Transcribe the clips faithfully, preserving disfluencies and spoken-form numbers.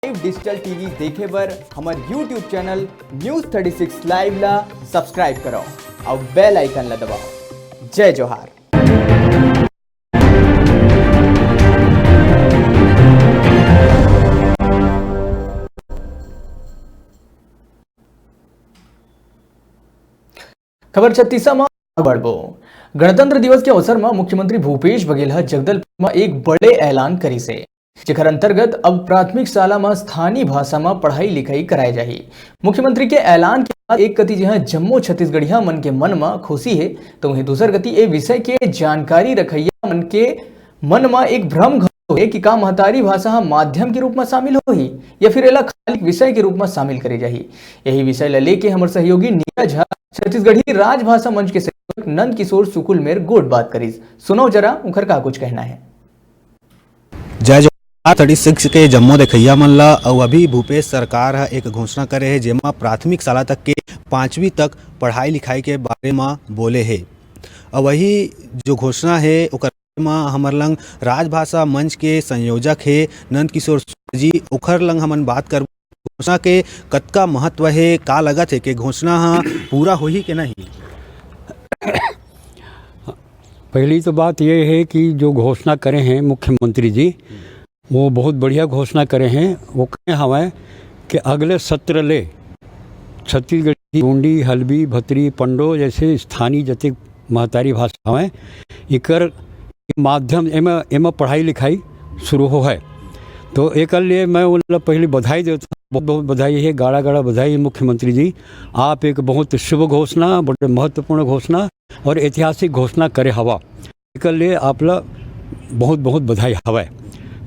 Live digital TV देखे बर हमर YouTube channel news thirty six live ला सब्सक्राइब करो और बेल आइकन ला दबाओ। जय जोहार। खबर छत्तीसा म बढ़बो। गणतंत्र दिवस के अवसर म मुख्यमंत्री भूपेश बघेल ह जगदलपुर म एक बड़े ऐलान करिस हे, जेकर अंतर्गत अब प्राथमिक शाला म स्थानीय भाषा म पढ़ाई लिखाई कराए जाही। मुख्यमंत्री के ऐलान के बाद एक कति जिहां जम्मो छत्तीसगढ़िया मन के मन म खुशी हे, तो वहीं दूसर कति ए विषय के जानकारी रखइया मन के मन म एक भ्रम घलो हे कि का महतारी भाषा ह माध्यम के रूप म शामिल होही या फिर एला खाली विषय के रूप म शामिल करे जाही। यही विषय ल लेके हमर सहयोगी नीरज झा छत्तीसगढ़ी राजभाषा मंच के संयोजक नंद किशोर सुकुल मेर गोठ बात करिस। सुनव जरा उनकर का कुछ कहना हे। जय जोहार। थर्टी सिक्स के जम्मो देखइया मन ला, अउ अभी भूपेश सरकार ह एक घोषणा करे हे, जेमा प्राथमिक शाला तक के पाँचवीं तक पढ़ाई लिखाई के बारे म बोले हे। अउ वही जो घोषणा हे, ओकर म हमर लंग राजभाषा मंच के संयोजक हे नंद किशोर सूर्य जी, ओखर लंग हमन बात करबो। घोषणा के कतका महत्व हे, का लगत हे कि घोषणा ह पूरा होही के नहीं? पहली तो बात ये है कि जो घोषणा करे हैं मुख्यमंत्री जी, वो बहुत बढ़िया घोषणा करे हैं। वो कहे हवय कि अगले सत्र ले छत्तीसगढ़ी, गोंडी, हल्बी, भतरी, पंडो जैसे स्थानीय जतेक महतारी भाषा हवय, इकर माध्यम, एमा, एमा पढ़ाई लिखाई शुरू हो है। तो एकर लिए मैं उन लोग पहले बधाई देता हूँ, बहुत बहुत बधाई है, गाड़ा गाड़ा बधाई है मुख्यमंत्री जी। आप एक बहुत शुभ घोषणा, बड़े महत्वपूर्ण घोषणा और ऐतिहासिक घोषणा करे हवा, एकर लिए आप ला बहुत बहुत बधाई हवय।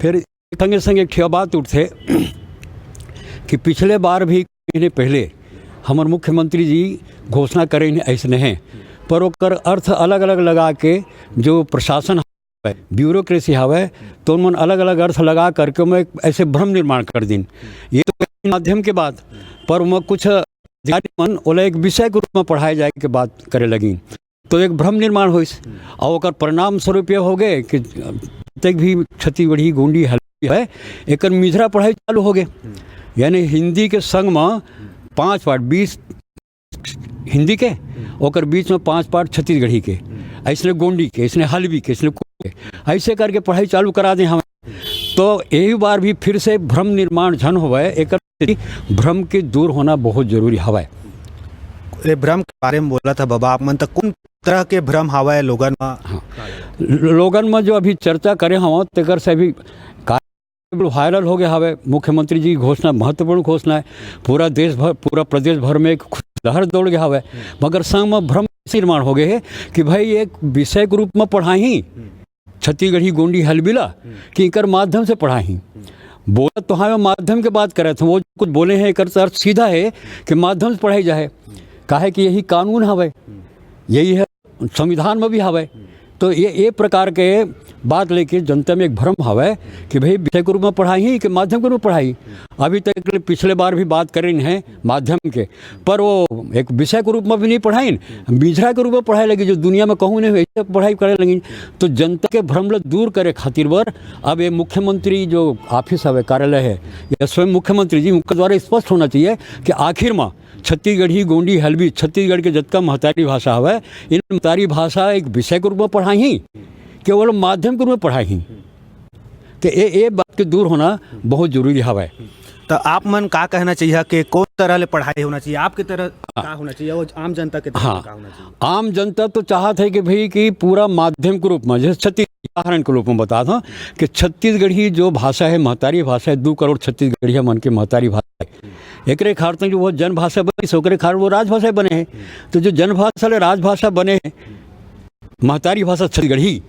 फिर संगे संग एक ठिया बात उठथे कि पिछले बार भी महीने पहले हमर मुख्यमंत्री जी घोषणा करे हैं, ऐसे नहीं, पर ओकर अर्थ अलग अलग लगा के जो प्रशासन हवय, ब्यूरोक्रेसी हवय, तो मन अलग अलग अर्थ लगा करके ओमा एक ऐसे भ्रम निर्माण कर दिन। ये तो माध्यम के बात, पर ओमा कुछ अधिकारी मन ओला एक विषय के रूप में पढ़ाए जाए के बात करे लगिन, तो एक भ्रम निर्माण होइस। और ओकर परिणाम स्वरूप ये हो गए कि जतेक भी छत्तीसगढ़ी, गोंडी, हल्बी है, एकर मिझरा पढ़ाई चालू हो गए। यानी हिंदी के संग में पाँच पाठ, बीस हिंदी के, ओकर बीच में पाँच पाठ छत्तीसगढ़ी के, ऐसने गोंडी के, ऐसने हल्बी के, ऐसने कोई के, ऐसे करके पढ़ाई चालू करा दे हम। तो यही बार भी फिर से भ्रम निर्माण झन होवय, एकर भ्रम के दूर होना बहुत जरूरी हवय। ये भ्रम के बारे में बोला था बाबा, आप मन तक कौन तरह के भ्रम हवय लोगन म? हाँ। लोगन म जो अभी चर्चा करे हवं, तेकर से अभी का-, वायरल हो गया हवय। मुख्यमंत्री जी की घोषणा, महत्वपूर्ण घोषणा है। पूरा देश भर, पूरा प्रदेश भर में एक खुशी लहर दौड़ गया हवय। मगर संग म भ्रम निर्माण हो गए है कि भाई, एक विषय के रूप में पढ़ाही, छत्तीसगढ़ी, गोंडी, हल्बी ला, कि एकर माध्यम से पढ़ाही। बोलत तो हाँ, माध्यम के बात करत हूँ, वो कुछ बोले हैं, एकर अर्थ सीधा है कि माध्यम से पढ़ाई जाए, काहे कि यही कानून हवय, यही है, संविधान में भी हवय। तो ये, ये प्रकार के बात लेके जनता में एक भ्रम हवय कि भाई, विषय के रूप में पढ़ाही कि माध्यम के रूप में पढ़ाही। अभी तक ले पिछले बार भी बात करे हैं माध्यम के, पर वो एक विषय के रूप में भी नहीं पढ़ाइन, मिझरा के रूप में पढ़ाए लगी, जो दुनिया में कहूँ नहीं हुए, ऐसे पढ़ाई करे लगी। तो जनता के भ्रम ला दूर करे खातिर बर अब ये मुख्यमंत्री जो ऑफिस हवे, कार्यालय है, या स्वयं मुख्यमंत्री जी, उनके द्वारा स्पष्ट होना चाहिए कि आखिर में छत्तीसगढ़ी, गोंडी, हल्बी, छत्तीसगढ़ के जतका महतारी भाषा हवे, इन महतारी भाषा एक विषय के रूप में पढ़ाही, केवल माध्यम के रूप में पढ़ाही। तो ये, ये बात के दूर होना बहुत जरूरी हवय। तो आप मन का कहना चाहिए कि कौन तरह ले पढ़ाई होना चाहिए, आपके तरह हाँ। का होना चाहिए और आम जनता के तरह हाँ। का होना चाहिए? आम जनता तो चाहत है कि भाई, कि पूरा माध्यम के रूप में, जैसे छत्तीस, उदाहरण के रूप में बता दूं कि छत्तीसगढ़ी जो भाषा है, महतारी भाषा है, दो करोड़ छत्तीसगढ़िया मन के महतारी भाषा है। एकरे कारण जो वो जन भाषा बनी, ओकरे कारण वो राजभाषा बने हैं। तो जो जन भाषा ले राजभाषा बने हैं, महतारी भाषा छत्तीसगढ़ी,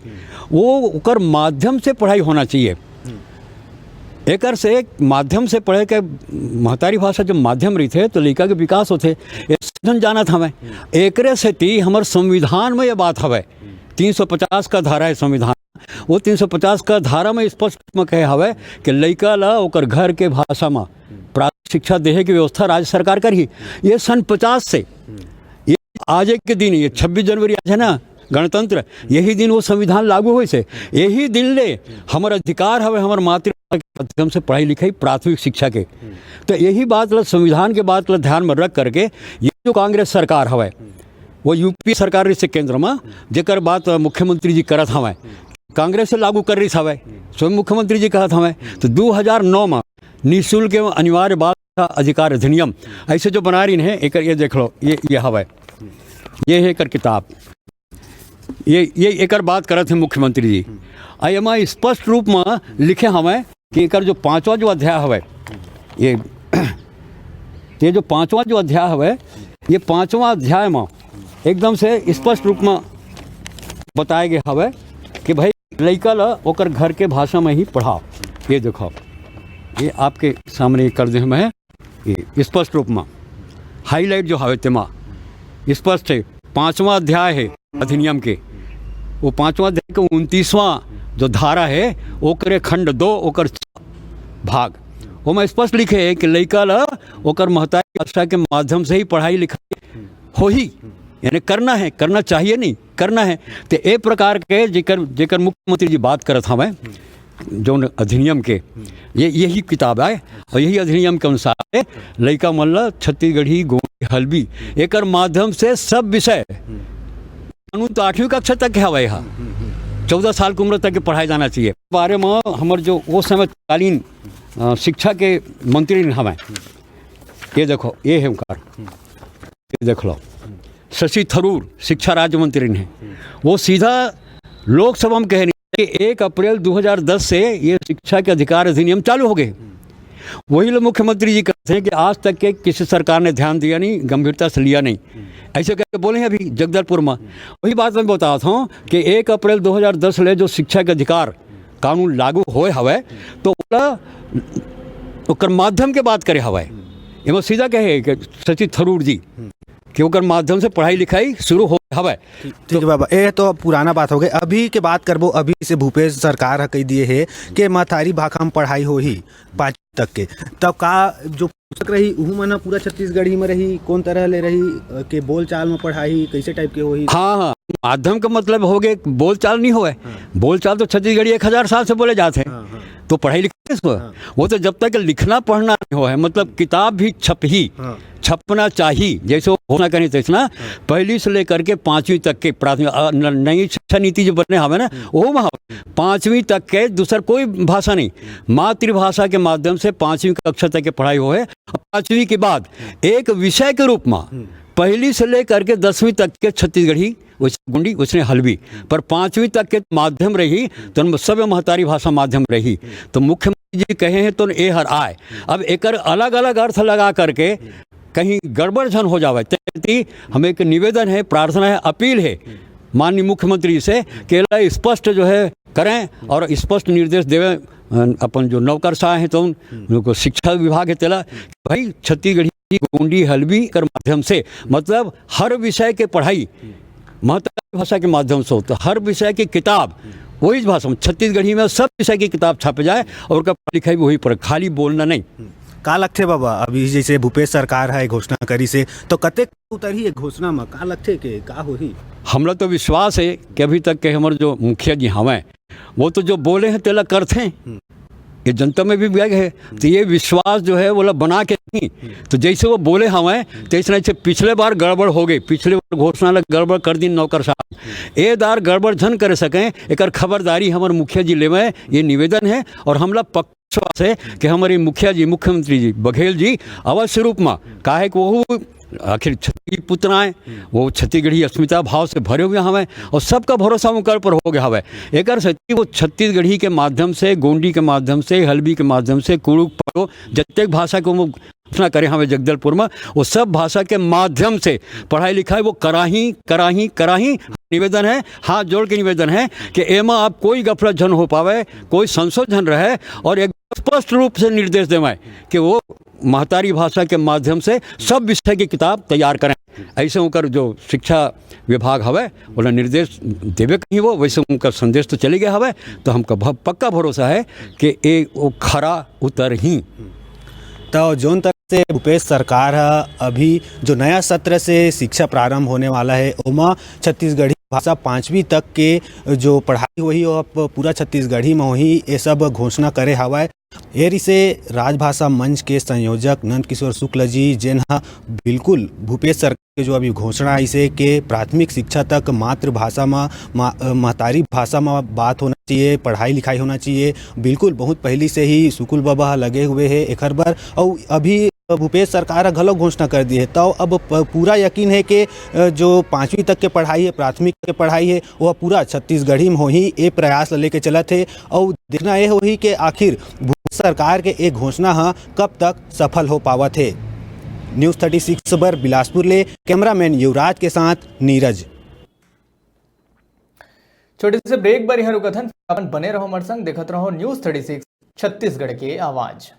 वो ओकर माध्यम से पढ़ाई होना चाहिए। एकर से माध्यम से पढ़े के, महतारी भाषा जब माध्यम रहिथे, तो लइका के विकास होथे। ये सब झन जानत हवय। एकरे सेती हमर संविधान में ये बात हवय, तीन सौ पचास का धारा है संविधान, वो तीन सौ पचास का धारा में स्पष्ट रूप में कहे हवय कि लइका ला ओकर घर के भाषा में प्राथमिक शिक्षा देहे के व्यवस्था राज्य सरकार करही। ये सन पचास से, ये आज के दिन, ये छब्बीस जनवरी आज है ना, गणतंत्र, यही दिन वो संविधान लागू होइस हे। यही दिन ले हमर अधिकार हवे, हमर मातृभाषा के माध्यम से पढ़ाई लिखाई, प्राथमिक शिक्षा के। तो यही बात ला, संविधान के बात ला ध्यान में रख करके ये जो कांग्रेस सरकार हवे, वो यूपीए सरकार रहिस हे केंद्र में, जेकर बात मुख्यमंत्री जी करत हवे, कांग्रेस से लागू कर रहिस हवे, स्वयं मुख्यमंत्री जी कहत हवे। तो दो हज़ार नौ में निःशुल्क एवं अनिवार्य बाल शिक्षा अधिकार अधिनियम ऐसे जो बना रहिन हे, एकर ये देख लो, ये, ये हवे, ये हे एकर किताब, ये, ये एकर बात करत हे मुख्यमंत्री जी। आ एमा स्पष्ट रूप में लिखे हवे कि एकर जो पांचवा जो अध्याय हवे, ये, ये जो पांचवा जो अध्याय हवे, ये पांचवा अध्याय में एकदम से स्पष्ट रूप में बताए गए हवे कि भाई, लइका ला ओकर घर के भाषा में ही पढ़ाओ। ये देखो, ये आपके सामने कर दे हवे, ये स्पष्ट रूप में हाईलाइट जो हवे तेमा स्पष्ट हे। पांचवा अध्याय हे अधिनियम के, वो पांचवा अध्याय के उनतीसवां जो धारा हे, ओकरे खंड दो, ओकर च भाग, ओमा स्पष्ट लिखे हे कि लइका ला ओकर महतारी भाषा के माध्यम से ही पढ़ाई लिखाई होही, यानी करना हे, करना चाहिए नहीं, करना हे। तो ए प्रकार के जेकर, जेकर मुख्यमंत्री जी बात करत हवे, जौन अधिनियम के, ये, यही किताब आए और यही अधिनियम के अनुसार लइका मन ला छत्तीसगढ़ी, गोंडी, हल्बी, एकर माध्यम से सब विषय, कानून तो आठवीं कक्षा तक के हवे हा, चौदह साल के उम्र तक के पढ़ाए जाना चाहिए। बारे में हमर जो वो समय तत्कालीन, अ, शिक्षा के मंत्री हवे, ये देखो, ये हे उनकर, ये देख लो, शशि थरूर शिक्षा राज्य मंत्री हे, वो सीधा लोकसभा में कहे रहिन कि एक अप्रैल दो हज़ार दस से ये शिक्षा के अधिकार अधिनियम चालू हो गए। वही लोग मुख्यमंत्री जी कहते हैं कि आज तक के किसी सरकार ने ध्यान दिया नहीं, गंभीरता से लिया नहीं, ऐसे करके बोले हैं अभी जगदलपुर में। वही बात मैं बता रहा हूँ कि एक अप्रैल दो हज़ार दस ले जो शिक्षा के अधिकार कानून लागू होए हवे, तो ओला ओकर माध्यम के बात करे हवे। एमा सीधा कहे कि शशि थरूर जी कि ओकर माध्यम से पढ़ाई लिखाई शुरू हो हवे। ठीक, ठीक है बाबा, ये तो पुराना बात हो गई। अभी के बात करबो, अभी से भूपेश सरकार ह कही दिए हे कि महतारी भाखा में पढ़ाई होही पाँचवीं तक के, तब का जो पुस्तक रही, उहू मन ह पूरा छत्तीसगढ़ी में रही, कौन तरह ले रही, अ, के बोलचाल में पढ़ाई, कैसे टाइप के होही? हाँ, हाँ, माध्यम का मतलब हो गए, बोलचाल नहीं होए। हाँ। बोलचाल तो छत्तीसगढ़ी एक हजार साल से बोले जाते हैं। हाँ, हाँ। तो पढ़ाई लिखाई इसको? हाँ। वो तो जब तक लिखना पढ़ना नहीं होए, मतलब किताब भी छपही, हाँ। छपना चाहिए, जैसे वो घोषणा करी तैसना, हाँ। पहली से लेकर के पाँचवीं तक के प्राथमिक, अ, न-, नई शिक्षा नीति जो बनने हवे ना, हम्म। वो वहाँ पाँचवीं तक के दूसर कोई भाषा नहीं, मातृभाषा के माध्यम से पाँचवीं कक्षा तक के पढ़ाई होए। और पाँचवीं के बाद एक विषय के रूप में हम्म। पहली से लेकर के दसवीं तक के छत्तीसगढ़ी, वैसे गोंडी, वैसे हल्बी, पर पाँचवीं तक के माध्यम रही, तो उनमें सब महतारी भाषा माध्यम रही। तो मुख्यमंत्री जी कहे हैं, तो ए हर आए। अब एकर अलग-अलग अर्थ लगा करके कहीं गड़बड़ झन हो जावे, ते हम एक निवेदन है, प्रार्थना है, अपील है माननीय मुख्यमंत्री से कि एला स्पष्ट जो है करें और स्पष्ट निर्देश देवे, अ, अपन जो नौकरशाह हैं तो उन, उनको शिक्षा विभाग है तेला, भाई छत्तीसगढ़ी, गोंडी, हल्बी कर माध्यम से, मतलब हर विषय के पढ़ाई महतारी भाषा के माध्यम से हो, तो हर विषय की किताब वही भाषा में, छत्तीसगढ़ी में सब विषय की किताब छापे जाए और ओकर पढ़ाई लिखाई भी वही पर, खाली बोलना नहीं। का लगथे बाबा, अभी जैसे भूपेश सरकार है घोषणा करी से, तो कतेक उतरही ये घोषणा में, का लगथे के का होही? हमला तो विश्वास है कि अभी तक के हमर जो मुखिया जी हवंय, वो तो जो बोले हैं तेला करथे। हम्म। ये जनता में भी गए है, तो ये विश्वास जो है वो ला बना के नहीं, तो जैसे वो बोले हवंय, तैसे नहीं, जैसे पिछले बार गड़बड़ हो गई, पिछले बार घोषणा ला गड़बड़ कर दी नौकरशाह। ए दार गड़बड़ झन कर सकें, एकर खबरदारी हमर मुखिया जी लेवंय, ये निवेदन है। और हमला पक्का विश्वास है कि हमर मुखिया जी, मुख्यमंत्री जी, बघेल जी अवश्य रूप में, काहे कि वो आखिर छत्तीसगढ़ी पुत्र आए, वो छत्तीसगढ़ी अस्मिता भाव से भरे हुए हवंय और सबका भरोसा उनकर पर हो गया हवय। एकर सेती वो छत्तीसगढ़ी के माध्यम से, गोंडी के माध्यम से, हल्बी के माध्यम से, कुड़ुख, पारो, जतेक भाषा के वो घोषणा करे हवंय जगदलपुर में, वो सब भाषा के माध्यम से पढ़ाई लिखाई वो कराही, कराही, कराही। निवेदन है, हाथ जोड़ के निवेदन है कि एमा आप कोई गफलत झन हो पावे, कोई संशोधन रहे और एक स्पष्ट रूप से निर्देश देवंय कि वो महतारी भाषा के माध्यम से सब विषय की किताब तैयार करें। ऐसे उनकर जो शिक्षा विभाग हवय, ओला निर्देश देवे कहीं वो, वैसे उनका संदेश तो चले गया हवय, तो हमका भ-, पक्का भरोसा है कि ए वो खरा उतरही। तो जोन तरह से भूपेश सरकार ह अभी जो नया सत्र से शिक्षा प्रारंभ होने वाला है, ओमा छत्तीसगढ़ी भाषा पाँचवीं तक के जो पढ़ाई होही, वो अब पूरा छत्तीसगढ़ी में होही, ये सब घोषणा करे हवय। एरी से राजभाषा मंच के संयोजक नंद किशोर शुक्ल जी, जेन ह बिल्कुल भूपेश सरकार के जो अभी घोषणा आइसे के प्राथमिक शिक्षा तक मातृभाषा म, मा-, अ, महतारी भाषा म बात होना चाहिए, पढ़ाई लिखाई होना चाहिए, बिल्कुल बहुत पहली से ही सुकुल बाबा ह लगे हुए हे एखर बर। अउ अभी भूपेश सरकार ह घलो घोषणा कर दिए हे, तो अब प-, पूरा यकीन है कि, अ, जो पाँचवीं तक के पढ़ाई है, प्राथमिक के पढ़ाई है, वो पूरा छत्तीसगढ़ी में होही, ये प्रयास ल लेके चलत हे। अउ देखना ये होही कि आखिर भूपेश सरकार के एक घोषणा ह कब तक सफल हो पावत हे। न्यूज़ थर्टी सिक्स बर बिलासपुर ले कैमरामैन युवराज के साथ नीरज। छोटे से ब्रेक बर यहाँ रुकत हन, अपन बने रहो हमारे संग, देखत रहो न्यूज़ थर्टी सिक्स छत्तीसगढ़ के आवाज़।